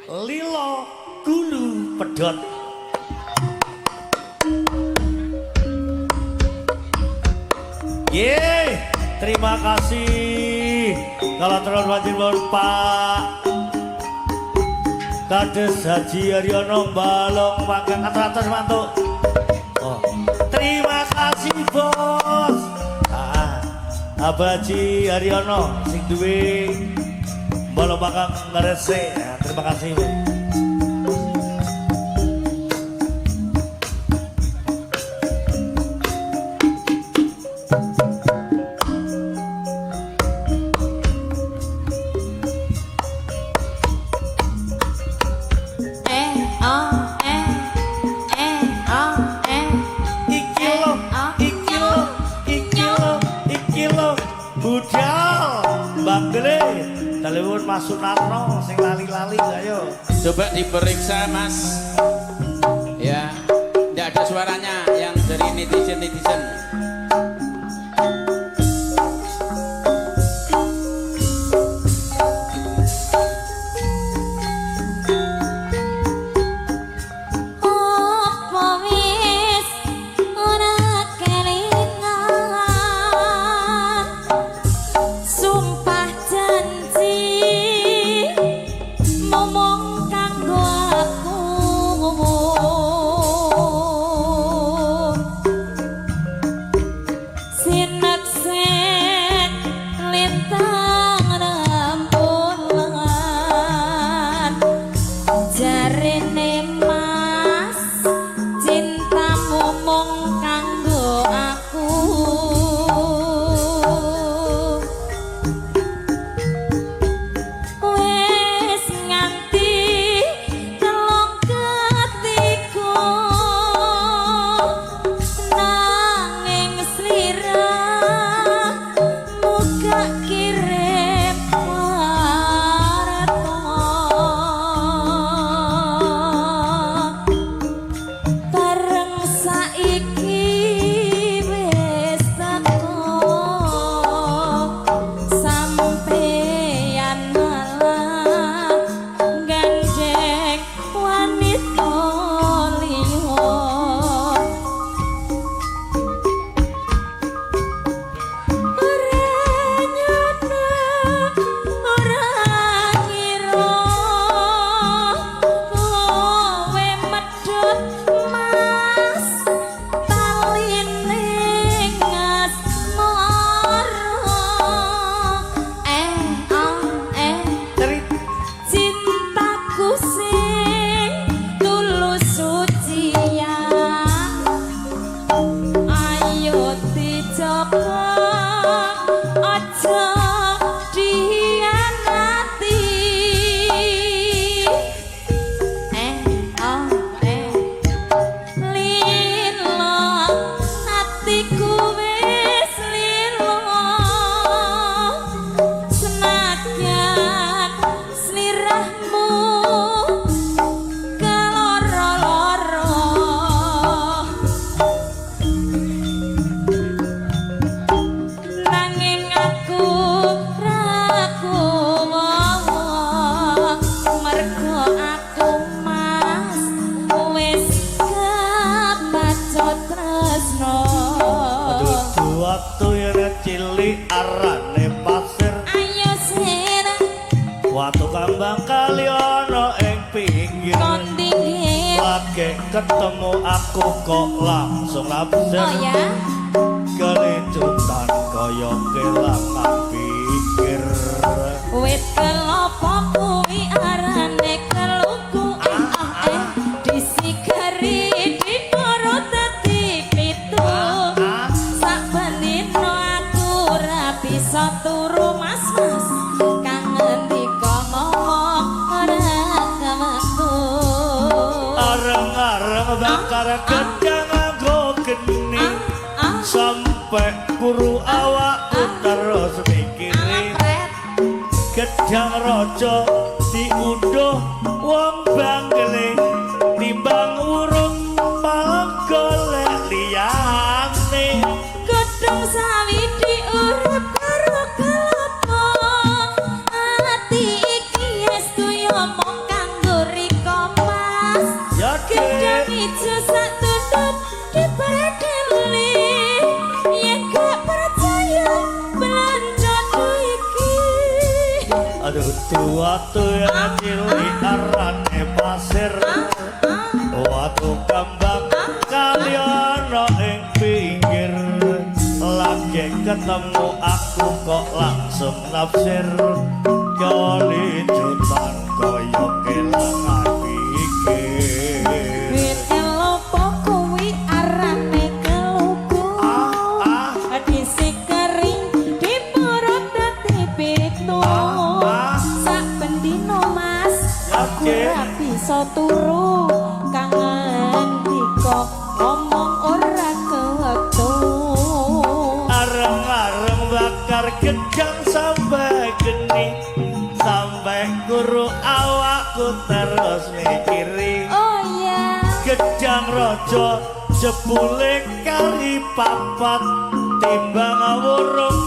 Lilo Gulu Pedot. Yeay, terima kasih. Kalau terlalu wajib Pak Kades Haji Haryono Balong Mangkang atas mantuk. Oh, terima kasih bos. Abah Haji Haryono sing duwe Balong Mangkang Gresik. Ya, terima kasih. Mas Sunarno sing lali-lali ayo. Coba diperiksa Mas. Ya, tidak ada suaranya yang dari netizen-netizen. Ketemu aku kok langsung nafsir. Oh ya? Kelicutan kaya kelangan pikir. Wit kelopo kuwi arane keluku. Disigari diporo dadi pitu. Saben dina aku ora bisa turu mas mas. Kangen dika ngomong ora kewektu. Areng-areng bakar gedang nganggo geni. Sampai kuru awakku terus mikiri. Gedang raja diunduh wong Banggele timbang urung malah golek liyane. Gedung sawi diurep karo kelapa. Ati iki estu yo mung kanggo ijo sak tutut dipredeli. Yen gak percaya belanjaku iki. Aduh, watu yang cilik arane pasir, watu kembang kali ana ing pinggir. Lagi ketemu aku kok langsung nafsir, kali jutan kaya kelangan pikir. Wit elopo kuwi arane keluku. Ah, Dhisik kering dipurut dadi pitu. Ah. Sak bendino, Mas, aku Oke. ora bisa turu, kangen diko ngomong ora kewektu. Areng-areng bakar gedang sampai geni, sampai kuru awakku terus mikiri. Oh iya. Gedang rojo jebule kali papat, timbang wurung.